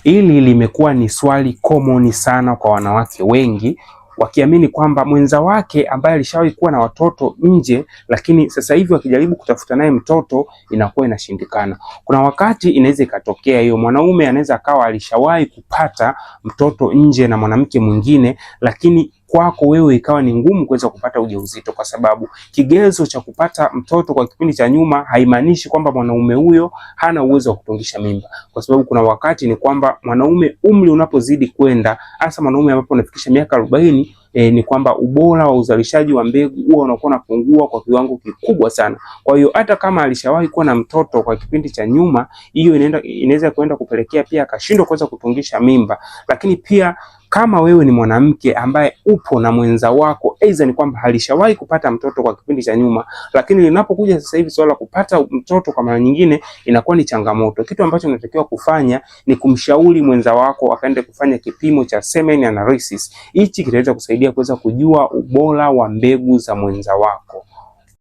Hili limekuwa ni swali common sana kwa wanawake wengi wakiamini kwamba mwenza wake ambaye alishawahi kuwa na watoto nje, lakini sasa hivi wakijaribu kutafuta naye mtoto inakuwa inashindikana. Kuna wakati inaweza ikatokea hiyo, mwanaume anaweza akawa alishawahi kupata mtoto nje na mwanamke mwingine, lakini kwako wewe ikawa ni ngumu kuweza kupata ujauzito, kwa sababu kigezo cha kupata mtoto kwa kipindi cha nyuma haimaanishi kwamba mwanaume huyo hana uwezo wa kutungisha mimba, kwa sababu kuna wakati ni kwamba mwanaume umri unapozidi kwenda, hasa mwanaume ambapo unafikisha miaka 40, ni kwamba ubora wa uzalishaji wa mbegu huwa unakuwa unapungua kwa kiwango kikubwa sana. Kwa hiyo hata kama alishawahi kuwa na mtoto kwa kipindi cha nyuma, hiyo inaweza kuenda kupelekea pia akashindwa kuweza kutungisha mimba. Lakini pia kama wewe ni mwanamke ambaye upo na mwenza wako, aidha ni kwamba alishawahi kupata mtoto kwa kipindi cha nyuma, lakini linapokuja sasa hivi swala la kupata mtoto kwa mara nyingine inakuwa ni changamoto. Kitu ambacho unatakiwa kufanya ni kumshauri mwenza wako akaende kufanya kipimo cha semen analysis. Hichi kitaweza kusaidia kuweza kujua ubora wa mbegu za mwenza wako.